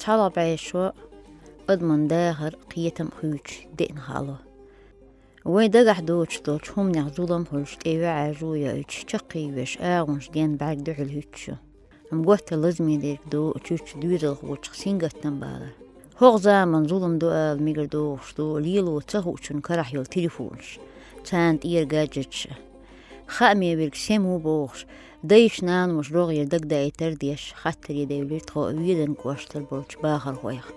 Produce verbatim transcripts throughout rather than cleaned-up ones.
Хьалха бӀешо адаман дахар, кхетам хуьйцуш деана хало. Вайн дагахь доцуш долчу хӀуманех зулам хуьлуш, тӀе йоӀ-жӀу йоуьйтуш, чаккхе веш агӀонаш ден бӀаьрг дуьхьал хӀуьттуш ю. Амма готтар лазаме дерг ду чуьрчу доьзалхочух сингаттам балар. ХӀокху заманан зулам ду ала мегар догӀуш ду лело ца хуучун карахь йолу телефонаш, царна тӀера гаджеташ а. Хааме верг сема ву бохуш, дайша-наноша рогӀера дагадаийтар а деш, хаттаре девлира тхо Веданан кӀоштара болчу бахархойх.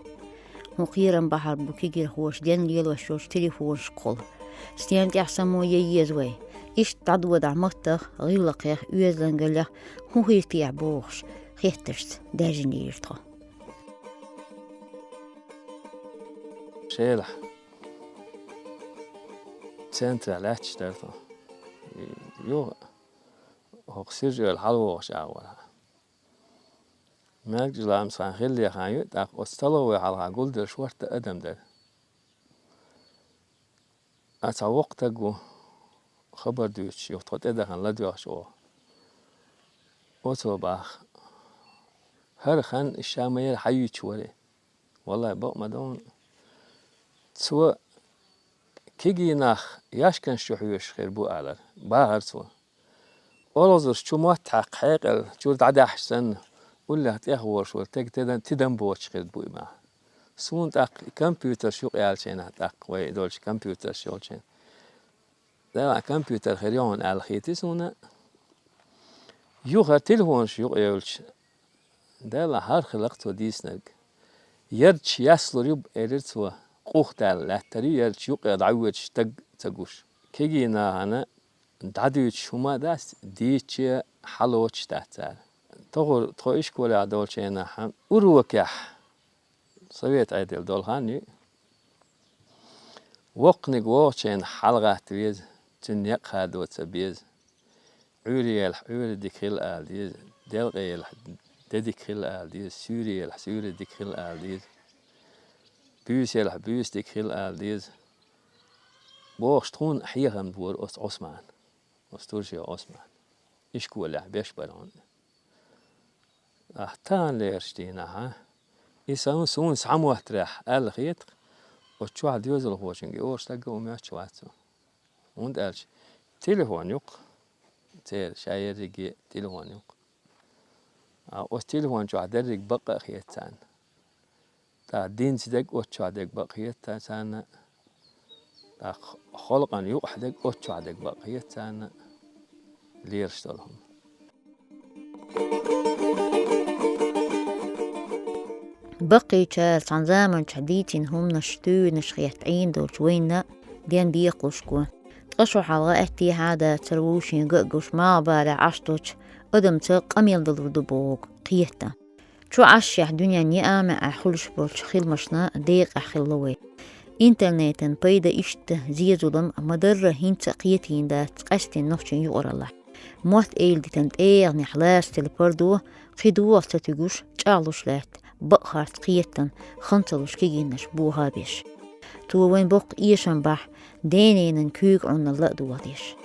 ХӀун кхерам бахьар бу кегирхоша ден лелош йолчу телефонашкахула? Стенна тӀехь само ян еза вай? Иштта дӀадодахь маттах, гӀиллакхех, оьздангаллех хӀун хир техьа бохуш, хеттаршца даьржина лелира тхо. Шелахь центрехь лаьтташ дара тхо. Юха хӀокху Сиржа-Эвла хьалавогӀучу агӀор. МаьркӀажа ламаз хан хилла хан ю, тӀаккха оцу столовой хьалха гулделларш ворхӀ адам дара. А цхьа воккха стаг ву, хабар дуьйцуш, юха тхо тӀедахана ладоьгӀча оха. Оцо баха: «ХӀара хан ша ма-ярра хьайуьйцуш вара». «Валлай, бакъ ма ду хьуна». Цо: «Кегий нах яьшканаш чу хьоьжуш хир бу», — алара. Бахара цо. Олхазарш чу мотт хьаькхна хьекъал чуьра дӀадаьхьча санна, уллехь тӀехволуш волу стаг тидам, тидам боцуш хир бу и баха. Суна тӀаккха и компьютерш юкъаяьллачу хенахь, тӀаккха вай долчу компьютерш йолчу хенахь, делахь компьютер хир ю хьуна аьлла хетий суна. Юха телефонаш юкъайевлча, делахь хӀара хилла-кх цо дийцинарг. Ярташ яьсналур ю, элира цо, къух даьлла лаьттар ю ярташ юккъе дӀавоьдуш стаг ца гуш. Кегий нахана дӀадуьйцуш хӀума а дац, дийцича хьалоцуш дац цара. Тохара тхо ишколехь долчу хенахь урокехь совет Ӏедал долу хан ю. Воккханиг вогӀучу хенахь хьалагӀатта веза, цуьнан некъ хадо ца беза. Ӏуьйре елахь Ӏуьйре дика хила ала деза, делкъе елахь де дика хила ала деза, суьйре елахь суьйре дика хила ала деза, буьйса елахь буьйса дика хила ала деза. Бохуш тхуна хьехам бора оцу Ӏусмана, оцу Туржиев Ӏусмана. Ишколехь беш бара хьуна. Ахь тахана лераш дийнахь, а? И сан суна схьамоттарехь аьлла хета-кх, оцу чохь доьзалхочуьнга и олуш стаг а хӀума моьттуш вац цо. ХӀунда аьлча телефон ю-кх церан, ша ерриге телефон ю-кх. А оцу телефон чохь дерриг бакъ а хета царна. ТӀаккха динца дерг оцу чохь дерг бакъ хета царна. ТӀаккха халкъана юкъахь дерг оцу чохь дерг бакъ хета царна лелаш долу хӀума. Баккхийчара цхьана заманчохь дийцина хӀуманаш, туьйранаш хетта Ӏийна долчу вайна ден бекхалушко, ткъа шо хьалха аьттехьа а дацара вовшийн ган а гуш, малхбалехь Ӏаш долчу адамца къамел далур ду бохург кхета. Чу Ӏашшехь дуьненан неӀ а маьӀӀехь хуьлуш болчу хиламашна декъехь хилла вай. Интернетан пайда иштта зе-зулам ма-дарра хӀинца а кхетийна дац къаьсттина нохчийн юкъараллахь. Мотт эладитан тӀегӀанехь лацделла пардо кхидолах ца туьгуш, чӀагӀлуш лаьтта, бакъахьарца кхетан, хан ца луш кегийнаш бохо а беш. Цо вайн боккха эшам бахь, дененан куьйга Ӏунналла а дохадеш.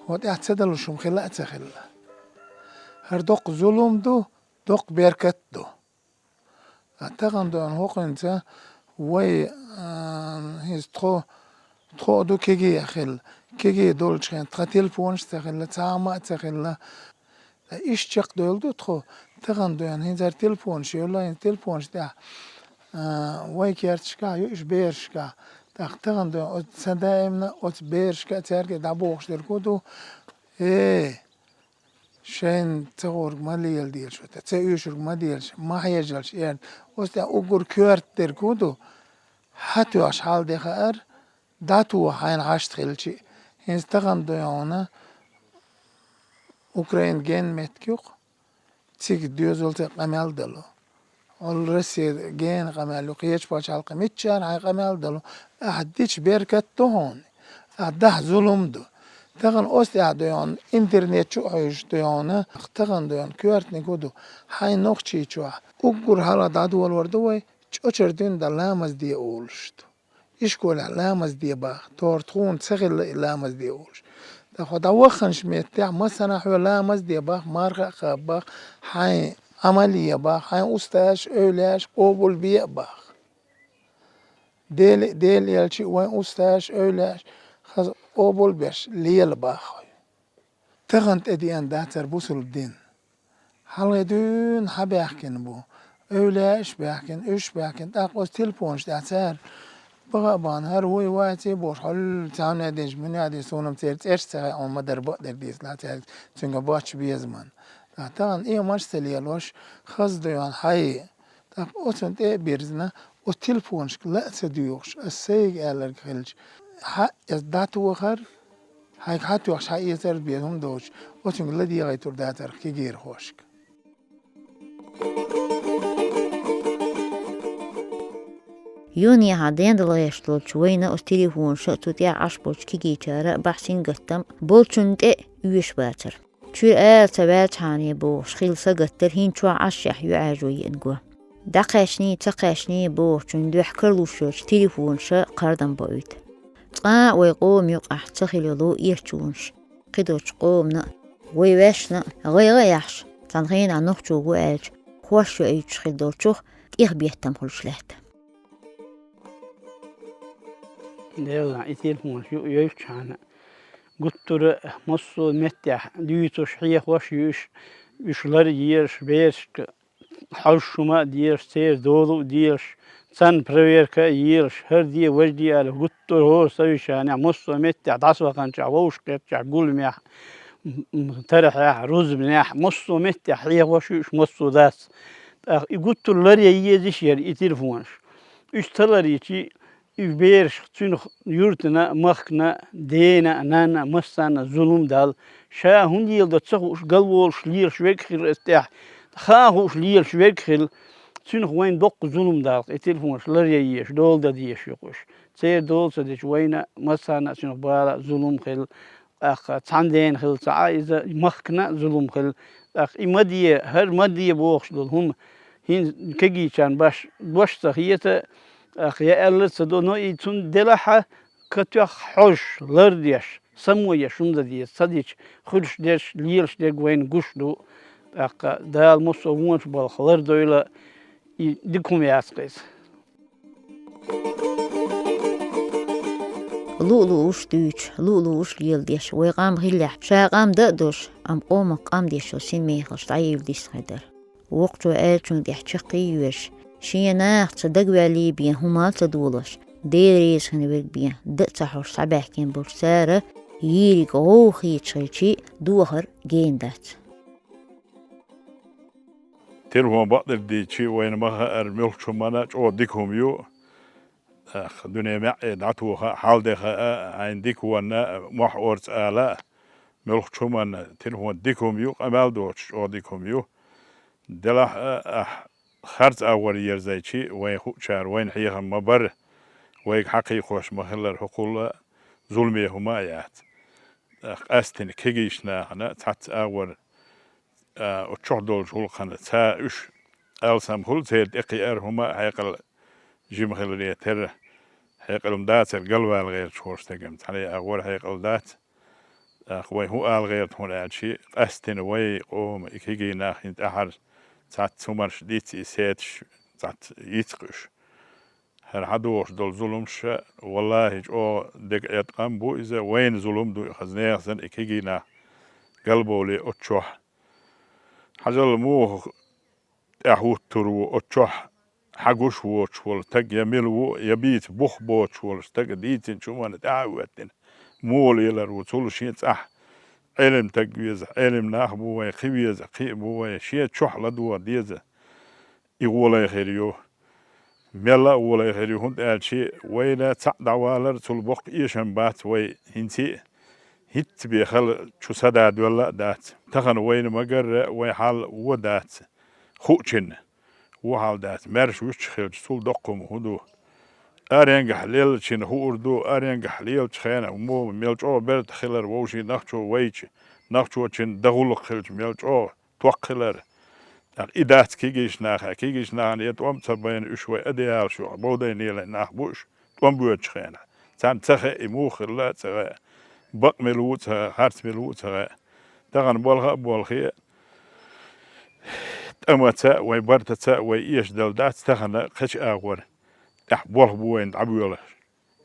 ХӀокху тӀехь ца далуш хӀума хилла а ца хилла. ХӀара доккха зулам ду, доккха беркат ду. А тахана дуьйна хӀокхуьнца вай, а, хӀинца тхо, тхо а ду кегий а хилла. Кегий долчу хенахь тхан телефонаш а ца хилла, цхьа хӀума а ца хилла. Ткъа иштта чекхдевлла ду тхо, тахана дуьйна хӀинца хӀара телефонаш йолу, хӀинца телефонаш тӀехь, а, вай керташкахь ю уьш берашкахь. ТӀаккха тахана дуьйна оцу сан даимна оцу берашка а цаьрга а дӀабохуш дерг хӀун ду? Э, шайна ца хуург ма леладелаш, ца оьшург ма делаш, ма хьежалаш, эрна. Оцу тӀехь уггар коьрта дерг хӀун ду? Хьан тоьхча хьал де хаар, дӀатоха хьайна хьашт хилча. ХӀинца тахана дуьйна Украина генна меттиг ю-кх, цига доьзалца къамел дало. Олу Россия гена къамел ю, кхечу пачхьалкхе миччара хьайн къамел дало. Ахь дича беркат ду хьуна, ахь дахь зулум ду. Тахана оцу тӀехь дуьйна, интернет чу а хьуьйжуш дуьйна, тахана дуьйна коьртаниг хӀун ду? Хьайн Нохчийчохь уггар хьалха дӀадолор ду вай, чӀочара дуьйна дан ламаз де олуш ду. Ишколехь ламаз де баха, тохара тхуна ца хилла и ламаз де олуш. Ткъа хьо дӀавахханчу меттехь, массанхьа хьоьга ламаз де баха, марха а кхаба баха, хьайн Ӏамал е бах, хьайн устазаш, эвлаяаш къобал бе а бах. Дела, Дела елча а вайн устазаш, эвлаяаш хаза къобал беш лела бах хьо. Тахан тӀедеана дацар бусулба дин. Хьалхе дуьйна хьабаьхкина бу. Эвлаяаш баьхкина, уьш баьхкина, тӀаккха оцу телефонаш тӀехь цара баха а бахана, хӀара вуй вац а бохуш, хьол цхьаьна динчу муьнех динчу суна-м церан цӀераш ца хаьа, хьуна ма-дарра бакъдерг дийцина цаьрга, цуьнга боцчу безаман. Ткъа тахана и маш ца лелош, хаза дуьйхьал хьайи. ТӀаккха оцунна тӀе а бирзина, оцу телефонашка ла а ца дуьйхуш, ас сайга аьлларг хилча, хьа, ас дӀатохар, хьайга хьатоьхуш хьаэцар а беза хӀума доцуш, оцуьнга ладегӀийтур дацар кегийрхошка. Юнехьа дендала гӀеш долчу вайна оцу телефонаша а, цу тӀехь Ӏаш болчу кегийчара а бахьа сингаттам болчунна тӀе а оьшуш бацара. Чуьра ара ца ваьлчхьана бохуш, хилла сагаттара хӀинца чохь Ӏашшехь юьхьӀаьржо еана го. ДӀакхаьчний, ца кхаьчний бохучунна дуьхьа карлуш йолчу телефонаша кхардам боуьйту. Цкъа а вай къоман юкъахь ца хилла йолу ирчонаш, кхидолчу къомана а, вай ваьшна а гӀайгӀа а яхьаш, цхьана хенахь нохчо ву аьлча, хӀорш йоуьйтуш хир долчух тӀех беттам хуьлуш лаьтта. Делахь, и телефонаш юкъа йоьлчхьана, гуттара а массо а меттехь дуьйцуш, хьехош а ю уьш, уьш лар а езаш, берашка хьожуш хӀума а дезаш, церан дола а дезаш, царна проверка а езаш, хӀара де, важа де аьлла, гуттара а хӀора совещанехь, массо а меттехь дӀасаваханчохь, вовшахкхетчохь, гуламехь, м, м, тархьехь, рузбанехь, массо а меттехь хьехош а ю уьш, массо а дац. ТӀаккха и гуттара а лар ян езаш яра и телефонаш. Уьш ца ларйича, и бераш цуьнах юьртана а, махкана а, дена а, нанна а, массарна а зулам дала. Ша хӀун леладо ца хууш, галволуш лелаш верг хилла иза тӀехь, хаа хууш лелаш верг хилла, цуьнах вайна доккха зулам дала, и телефонаш лар ян езаш, дола дан дезаш ю-кх уьш. Церан дола ца дича, вайна а, массарна а цуьнах бала а, зулам а хилла. ТӀаккха цхьана дена хилла ца Ӏа иза, махкана а зулам хилла. ТӀаккха и ма де, хӀара ма де бохуш долу хӀума хӀинца кегийчарна баш, дош ца хета, тӀаккха я аьлла а ца до, но и цунна делахь а, катоьхна хьожуш, лардеш, само еш хӀума дан деза, ца дича, хуьлуш дерш, лелаш дерг вайна гуш ду. ТӀаккха Дала массо а вонаш балха лардойла, и дика хӀума яц-кх иза. Луъ-лууш дуьйцуш, луъ-лууш леладеш, вай къам хиллехь, ша къам дан а долуш, амма къомах къам деш йолу синмехаллаш дӀайийла дисна хир дара. Воккхачо аьллачунна тӀехь чаккхе а йоьшуш, шен нахаца дагаваьллий бен хӀума а ца долош, Дела реза хин верг бен дан а ца хьожуш схьабаьхкина болчу цара йийриг гӀовгӀа хеташ хилча а, дохар гена дац. Телефон бакъдерг дийцича, вайна ма хаьара, муьлххачу хӀуманна чӀогӀа дика хӀума ю. Эх, дуьне маьӀӀе дӀатоха а, хьал де хаа а, хьайна дика вонна а, мохь орца ала а, муьлххачу хӀуманна телефон дика хӀума ю, къамел доцуш чӀогӀа дика хӀума ю. Делахь а, ахь харц агӀор ерзайча, вайн хуучара вайна хьехам ма бара, вайга хьакхайкхош ма хиллара, хӀокхул а зуламе хӀума а яц. Эх, къаьстина кегийчу нахана цхьацца агӀор а, оцу чохь долчу гӀуллакхана ца уьш алсам хуьлу, церан тӀекхиар хӀума а хьекъал жима хиларе терра, хьекъал-м дацара галвала гӀерташ волчу стеган, цхьана а агӀор хьекъал дац. ТӀаккха вай хӀун ала гӀерта хьуна аьлча, къаьстина вай къоман и кегий нах хӀинца тӀаьхьара цхьацца хӀуманаш диц, и сеташ цхьацца йиц-кх уьш. ХӀара хьадогӀуш долу зуламаш, валлахӀи, чӀогӀа дегӀаэткъам бу иза, вайна зулам ду и, хаза нехан санна и кегий нах галбовлий оцу чохь. Хьажал, муха тӀаьхьахӀуттур ву оцу чохь хьагуш воцуш волу стаг, я мила ву, я бийца бух боцуш волу стаг дийцинчу хӀуманна тӀаьхьа а хӀоьттина, муха лелар ву цул шен цӀахь? Ӏелим стаг веза, Ӏелим нах а бу вайн, кхин веза, кхин а бу вайн, шен чохь ладогӀа деза. И гӀоле хир ю. Мелла а гӀоле хир ю, хӀунда аьлча вайна цхьаъ дӀавалар, цул боккха эшам бац вай хӀинца а, хӀинцца бен хала чу садан доьлла а дац. Тахана вайна ма-гарра, вайн хьал вон дац. Хуучунна вон хьал дац. Маьрша вуьтуш хилча, цул доккха хӀума хӀун ду? Аренгахь леллачунна хуур ду, аренгахь лелачу хенахь мо мел чӀогӀа берда хилар вовшийн нохчо вайча, нохчочун дан гӀуллакх хилча мел чӀогӀа ток хилар. ТӀаккха и дац кегийчу нахе, кегийчу нахана я тӀом а ца байна, уьш вай одеялаш юкъахь бовдайна елла нах бу уьш, тӀом боьдучу хенахь. Царна ца хаьа и муха хилла а ца хаьа, бакъ мила ву а ца хаьа, харц мила ву а ца хаьа. Тахана болх а болхе, ТӀамаца а, вай бартаца а вай эшадала дац тахана кхечу агӀор. ТӀехь болх бу вайна дӀабоьлхуш.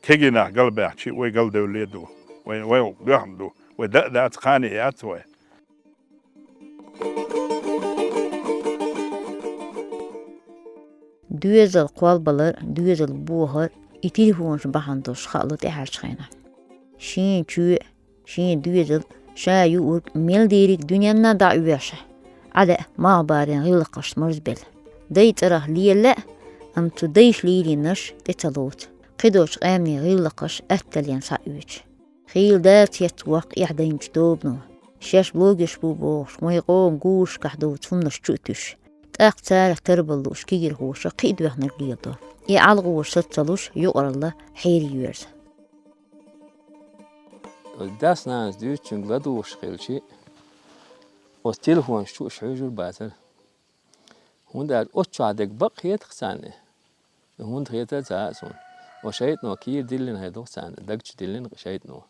Кегий нах галбаьхча, вай галдевлла ду. Вай, вай доьхна ду. Вай дан а дац, кхана а яц вай. Доьзал кхолбалар, доьзал бохар, и телефонаш бахьана долуш хаало тӀаьхьарчу хенахь. Шен чоь, шен доьзал, ша юург мел дийриг дуьненна дӀа а оьшу. Ӏа лаьа, малхбален гӀиллакхашца марзбелла. Дай цӀарах лела лаьа, амма цу дайша лелийнарш тӀе ца лоцу. Кхидолчу къаьмнийн гӀиллакхаш атталлина схьаоьцуш. Хийла дацахь воккха эхь дайначу тобано. Шаьш блогерш бу бохуш, вайн къоман гурашкахь доцу хӀуманаш чу а туьсуш. ТӀаккха царах тарбала лууш кегийрхоша кхин а доьхнарг леладо. И ӀалагӀора саца ца луш, юкъаралла хьере йоьрзу. Дас-нанас дуьйцучуьнга ладугӀуш хилча, оцу телефонаш чу уьш хьуьйжур бацара. ХӀунда аьлча оцу чохь дерг бакъ хета-кх царна. ХӀунда хета а ца хаьа суна. Оцу шайтӀано кийра диллина хир ду-кх царна, даг чу диллина шайтӀано.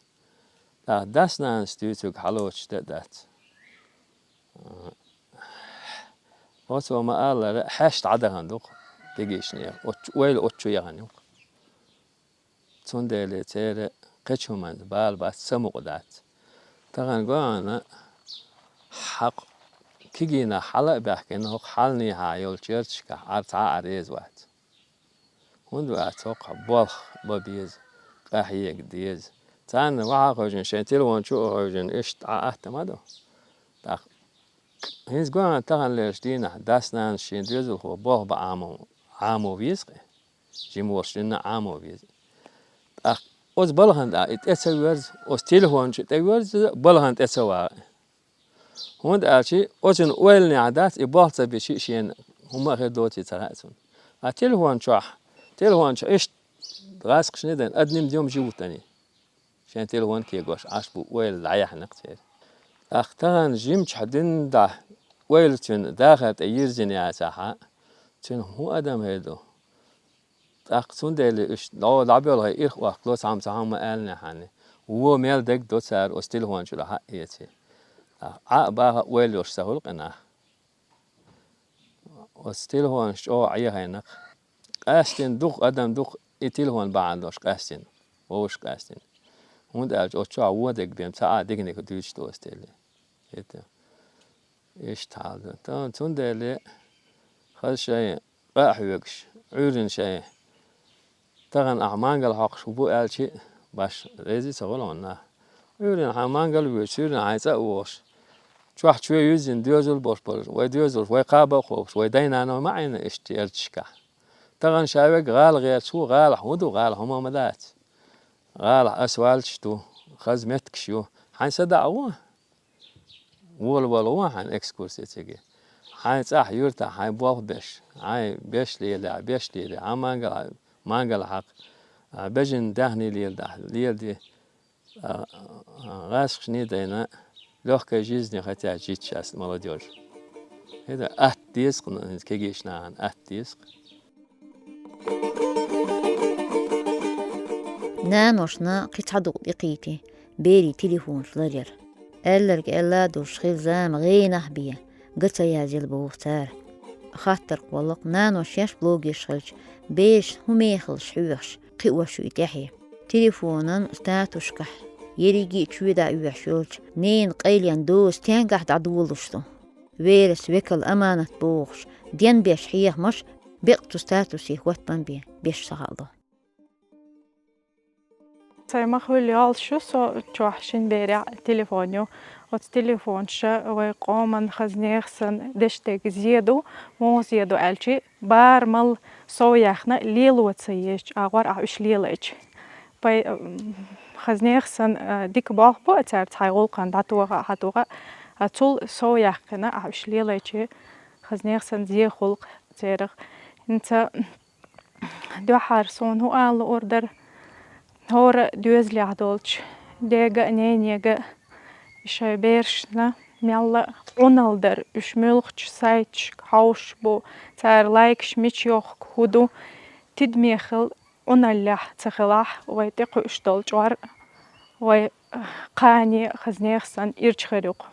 ТӀаккха дас-нанас дуьйцург хьалоцуш де а дац. Оцо ма-аллара, хьаьшна дӀадахана ду-кх кегийчу нехан, оцу-, ойла оцу чу яхана ю-кх. Цундела церан кхечу хӀуманца бала бац, самукъа дац. Тахана гой хьуна, хьакъ кегий нах хьала а баьхкина, хӀокху хьалнехьа йолчу ярташкахь Ӏар цхьа а реза вац. ХӀунда вац, хӀокхахь болх бан беза, къахьега деза. Царна ваха а хевшина, шайн телефон чу а хевшина, иштта Ӏа атта ма ду. ТӀаккха хӀинца гой хьуна, таханлерчу дийнахь дас-нанас шен доьзалхо болх бан Ӏамо, Ӏамо веза-кх. Жима волуш динна Ӏамо веза. ТӀаккха оцу балхана тӀехь и тӀе ца воьрзу, оцу телефон чу тӀе воьрзу, балхана тӀе ца вагӀа. ХӀунда аьлча оцунна ойланехь дац, и болх ца бича шена хӀумма а хир доций ца хаьа цунна. А телефон чохь, телефон чохь иштта гӀаскхашна дайна, одним днём живут они. Шайн телефон кегош Ӏаш бу, ойла дӀаяьхьна-кх церан. ТӀаккха тахана жимчохь динна дӀа ойла цуьнан дахар тӀе йирзина яцахь, цуьнан хӀун адам хир ду? ТӀаккха цундела уьш дӀо дӀабоьлхий ирх охкало, цхьамма цхьамма аьллинехь, вон мел дерг до цара оцу телефон чуьра хьаэций. ТӀаккха Ӏа а баха а ойла йолуш ца хуьлу-кх и нах. Оцу телефонаш чӀогӀа Ӏехайна-кх. Къаьстина дукха адам ду-кх и телефон бахьана долуш къаьстина, вовшах къаьстина. ХӀунда аьлча оцу чохь вон дерг бен ца Ӏа диканиг дуьйцуш доцу тели. ХӀета. Иштта хьал ду. Тахана цундела хаза шайн къа а хьоьгуш, Ӏуьйранна шайн тахана ахь мангал хьокхуш бу аьлча а, баш реза а ца хуьлу хьуна нах. Ӏуьйранна хьайн мангал а воьдуш, суьйранна хьайн цӀа а вогӀуш, чохь чоь юьззина доьзал болуш болуш, вай доьзалш, вай кхаба а кхобуш, вай дай-наной ма Ӏийна иштта ярташкахь. Тахана ша верг гӀала гӀерташ ву, гӀалахь хӀун ду, гӀалахь хӀума ма дац. ГӀалахь асфальташ ду, хаза меттигаш ю. Хьайн садаӀа вон. Волавала вон хьайн экскурси цига. Хьайн цӀахь юьртахь хьайн болх беш, хьайн беш лелехь, беш лелехь, хьан мангал, мангал хьакха, а, бежана даьхний леладахь, леладе, а, а, гӀаскхашна дайна лёгкой жизни хотят жить щас молодёжь. ХӀета атта деза-кх, ну, кегийчу нахана атта деза-кх. Наношна кхин цхьа дукъ тӀекхийти берийн телефонаш ларъяр. Аьлларг аьлла а долуш хила зама гӀенах бен, ган ца язйина боху цара. Хаттар кхоллакх, нанош шаьш блогерш хилча, бераш хӀун мехаллаш хьоьхуш, кхиош ю и тӀаьхье. Телефонан статусашкахь ерриге а чоь дӀаоьхуш йолчу ненан къайлен доза стенгахь дӀадолалуш ду. Верас векал аманат бохуш, денбеш хьехамаш бекъ цу статусе хӀоттабан бен беш ца хаало. Сайн ма-хуьллу йолуш ю со чохь шина берехь телефон ю. Оцу телефонша вай къоман хазнех санна дешдерг зе ду, муха зе ду аьлчи, барамал сов яхна лело ца езачу агӀор ахь уьш лелайчи. Пай, м, хазнех санна, а, дика болх бу а цаьрца хьайн гӀуллакхана дӀатоха а, хьатоха а, а, цул сов яьккхина ахь уьш лелайчи, хазнех санна зе хуьлу-кх церах. ХӀинца дуьххьара суна хӀун ала луур дара, хӀора доьзалехь долчу дега а, нене а шайн берашна мелла а Ӏуналла дара, уьш муьлхачу сайташка хьовсуш бу, цара лайкаш мича йохку, хӀун ду, тидаме хила Ӏуналлехь ца хилахь, вай тӀекхуьуш долу чкъор, вай кхане а хазнех санна ирча хир ю-кх.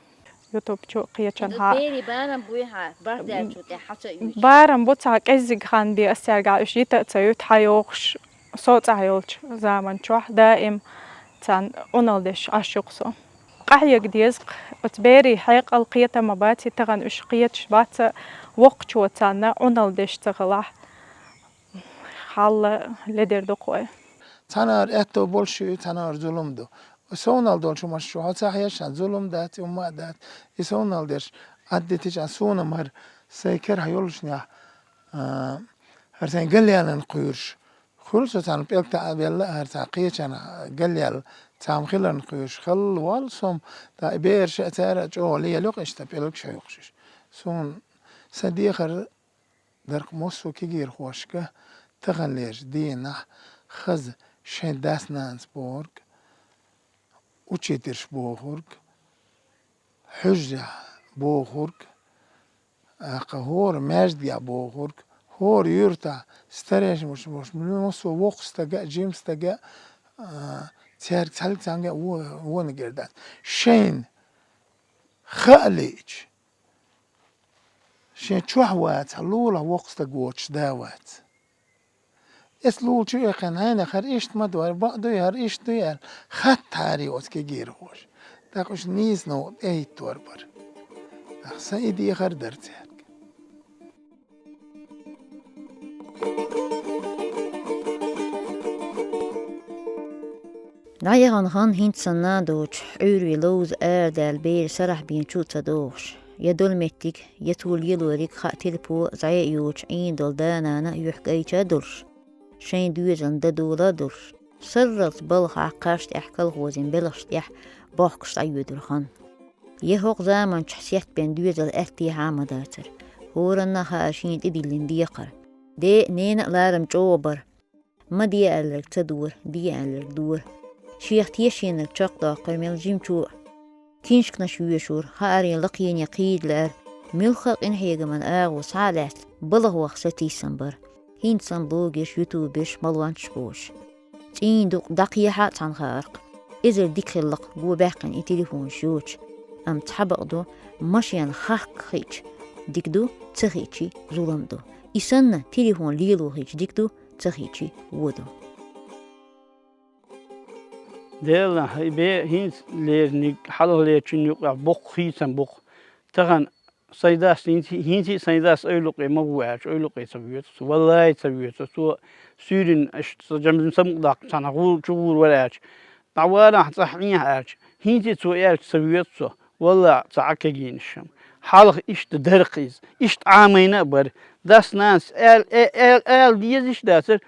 Ютуб чу кхечан хьа. Бери барам буй хьа, бардаьчу тӀе хьача юй. Барам бу цхьа кӀеззиг хан бе ас цаьрга уьш йита а ца юта хьа йохуш, со цӀа йолчу заман чохь даим царна Ӏуналла деш Ӏаш ю-кх со. Къахьега деза-кх, оцу берийн хьекъал кхетам а бац, и тахана уьш кхеташ бац, воккхачо царна Ӏуналла деш ца хилахь, хьал ледер ду-кх вай. Цхьанара аьтто болуш ю, цхьанара зулам ду. Совнал долчу хӀуманаш чу хьо ца хьежча, зулам дац, хӀумма а дац. И совнал дерш Ӏаддитича суна мара сайн карахь йоллушнехь, а, хӀара сайн галъялан кхуьйруш. Хуьлу со царна пӀелг таӀа велла, хӀара цхьа кхечарна галъял цхьа хиларна кхуьйруш. Халла валла со-м, ткъа и бераш а цара а чӀогӀа лело-кх иштта пӀелгаш хьоькхуш. Суна сан дехар дара-кх массо а кегийрхошка таханлерчу дийнахь хаза шайн дас-нанас бохург, учительш бохург, хьуьжарехь бохург, а, кху хӀора маьждигехь бохург, хӀора юьртахь старейшинаш бохург, массо а воккха стага а, жима стага а, а, цаьрга цхьаьллиг цхьаьнга а во-, вониг эр дац. Шайна хаа лиъча, шен чохь вацахь, лулахь воккха стаг воцуш да вац. Эс лулчу а экхина, хьайна хӀара иштта ма ду, хӀара бакъ дуй, хӀара иштта дуй аьлла, хаттахьара оцу кегийрхоша. ТӀаккха уьш нийса новкъа тӀехӀиттор бара. ТӀаккха сан и дехар дара цаьрга. ДӀаяхана хан хӀинца санна а доцуш, Ӏуьйрве ловза арадаьлла бер сарахь бен чу а ца дохуш, я долу меттиг, я цо лелориг хаа телепо зӀе а йоцуш Ӏийна долу да-нана а юьхькӀайча а долуш, шайн доьзална дан дола а долуш, сарралц балхахь кхаш тӀехь колхозан белхаш тӀехь бохкуш дӀайоьдура хан. Я хӀокху заманчохь сеттабен доьзал аьттехьа а ма дацара. ХӀоранна а хаьара шена тӀедиллина декхар. Де а, нена а ларам чӀогӀа бара. Ма де аьлларг ца дора, де аьлларг дора. Шех тешенарг чекхдоккхура мел жимачо а. Киншканаш йоьшура, хаарийн лакхене кхийда лаьара, муьлхха а къинхьегаман агӀо схьа а лаьцна, балха ваха сатийсам бара. ХӀинца санна блогерш, ютуберш, малончаш бохуш. ЦӀийнан дукъ дӀакхехьа а цхьаьна хаарх. Эзар дика хилла-кх, го баьккхина и телефонаш йоцуш. Амма цхьа бакъ ду, машен хахка хиъча дика ду, ца хиъчий зулам ду. И санна, телефон лело хиъча дика ду, ца хиъчий вон ду. Делан хьай бе хӀинца лерниг хьалхалерчун юкъахь боккха хийцам бу-кх. Тахана сайн дас хӀинца, хӀинца а сайн дас ойлукъе ма ву аьлча, ойлукъе ца воьцу цо. Валлай, ца воьцу цо. Суьйрина аша ца жамзина самукъадаккха цхьана гӀур-, чу гӀур вара аьлча, дӀавалахь цӀахь Ӏехьа аьлча, хӀинца а цо аьлча ца воьцу цо. Валлахь, ца Ӏа кегийнаш-м. Хьалха иштта дара-кх иза. Иштта Ӏамийна а бара. Дас-нанас аьл-, э-, аьл-, ала дезаш а дацара.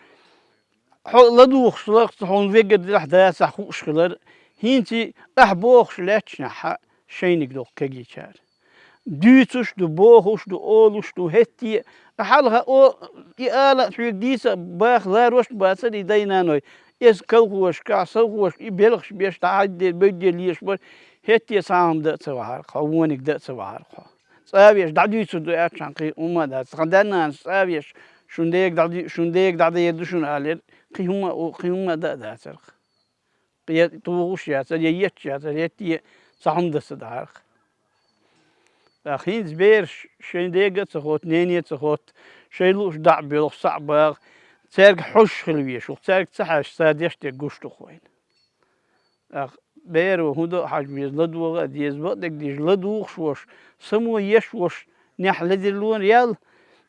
Хьо ладугӀуш лахца хьуна вегар делахь дацахь хууш хилар, хӀинца ахь бохуш лаьтташехь шайниг доккха кегийчара. Дуьйцуш ду, бохуш ду, олуш ду, хӀетте а, хьалха о, и ала а хьоьга дийца а баха ларош а бацара и дай-наной. Эс колхозашкахь, совхозашка и белхаш беш дӀахьаьдде, бевдде леш бара, хӀетте а цхьа хӀума дан а ца вахьара-кх хьо, вониг дан а ца вахьара-кх хьо. ЦӀа а веш, дӀадуьйцур ду аьлча, кхин хӀумма а дац. Тхан да-нанас цӀа а веш, шун дега дӀади-, шун дега дӀадер ду шуна алера, кхин хӀумма а, кхин хӀумма а дан а дацара-кх. Я тухуш яцара, я етташ яцара, хӀетте а цхьа хӀума дан ца дахьара-кх. ТӀаккха хӀинца бераш шайн дега а ца хотту, нене а ца хотту, шай лууш дӀа а боьлху, схьа а багӀа, цаьрга хьожуш хила везаш ву-кх, цаьрга ца хьаьжча, цара деш дерг гуш ду-кх вайна. ТӀаккха беро хӀун до а хьажа веза, ладогӀа а деза, бакъдерг дийша, ладугӀуш волуш, само еш волуш, нехь ледарлонаш ял,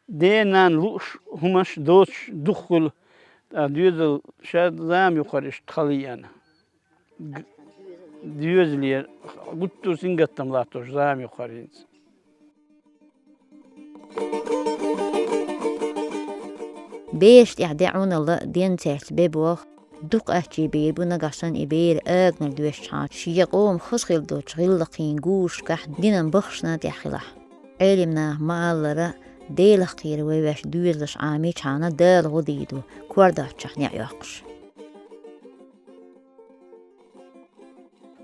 ден-нанна лууш хӀуманаш доцуш дукха хуьлу, тӀаккха доьзал ша зама юкъара иштта хала еана. Г-, доьзале гуттар а сингаттам латтош зама юкъара хӀинца. Бераш тӀехь де Ӏуналла, ден цаьрца бе бох, дукха аччий бер бу нагахь санна и бер аганара доьшчхьана, шен къоман хаза хила долчу гӀиллакхийн гушкахь динан бахшна тӀехь хилахь. Ӏелим наха ма-аллара, Делах кхера вай ваьш доьзалаш Ӏамийчхьана Дала гӀо дийр ду, кор доцчохь неӀ йоккхуш.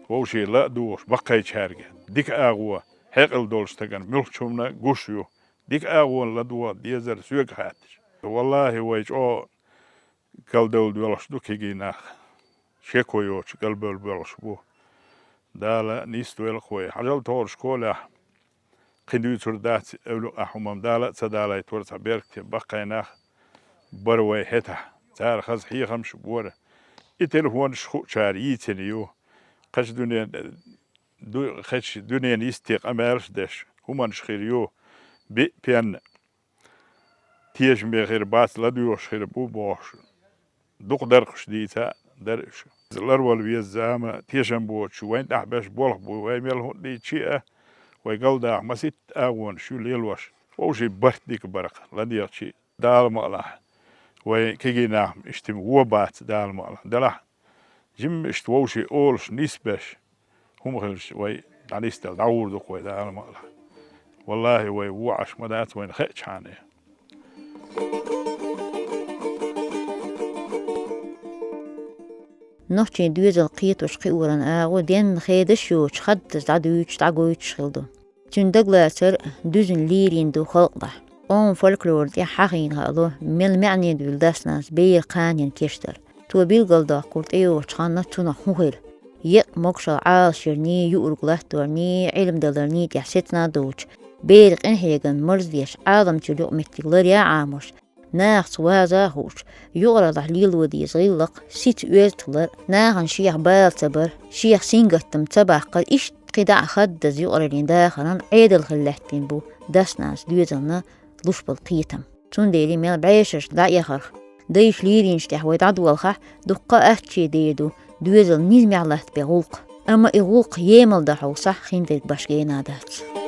Вовшийн ла а духуш, баккхайчаьрга дика агӀо, хьекъал долчу стагана муьлххачунна гуш ю. Дика агӀо ладогӀа дезара соьга хаьттича. Валлахи, вай чӀогӀа галдевлла доьлхуш ду кегий нах. Шеко йоцуш галбевлла боьлхуш бу. Дала нисдойла-кх вай. Хьажал тохара школехь кхин дуьйцур дац, эвлукъахь хӀумам Дала а ца далийтора, цхьа беркате баккхий нах бара вай хӀетахь. Цара хаза хьехамаш бора. И телефонаш хуучара йийцина ю. Кхечу дуьнен, ду-, кхечу дуьненан йисте къамелаш деш, хӀуманаш хир ю. Биъ пенна тешаме хир бац, ладоьгӀуш хир бу бохуш, дукха дархуш дийца дара уьш. Ларвала веза зама, тешам боцуш, вайн тӀехь беш болх бу, вай мел хӀун дийчи а, вай галдаха маситта агӀонаш ю лелош. Вовшийн барт дика бара-кх, ладегӀчи а, Дала ма алахь. Вай кегий нах иштта-м вон бац, Дала ма алахь. Делахь, жимма иштта вовшийн олуш нисбеш, хӀума хилча, вай дӀанисдала дӀагӀур ду-кх вай, Дала ма алахь. Валлахьи, вай вон Ӏаш ма дац вайна хиъчхьана. Нохчийн доьзал кхетош кхиоран агӀо денна хедаш йоцуш, хаддаза дӀадуьйцуш, дӀагойтуш хилла ду. Цуьнан дагалацар дуьзна лерина ду халкъ дахь. Къоман фольклор тӀехь хьахийна хаало, мел маьӀне дуьйла дас-нанас беран кханенан кечдар. Цо билгалдоккхура тӀейогӀучу ханна цунах хӀун хир. Еккъа могушалла Ӏалашъярний, юург латторний, Ӏилма даларний тӀехь сецна а доцуш, беран къинхьегамна марздеш, Ӏаламчуьра юкъаметтиг ларъян а Ӏамош, нахаца ваза а хууш, юкъараллехь лело деза гӀиллакх, сица оьзда хилар, нахана шех бала ца бар, шех сингаттам ца баккхар, иштта кхидӀа а хаддаза юкъараллин дахаран Ӏедал хила лаьттина бу дас-нанас доьзална луш болу кхетам. Цундела мел бӀешерашка дӀаэхарх, дайша леринчу тӀехь вай дӀадолахь, дуккха а аттаче дер ду доьзал низамехь латтабен гӀуллакх. Амма и гӀуллакх емал дан хьовсахь, хиндерг башха гена дац.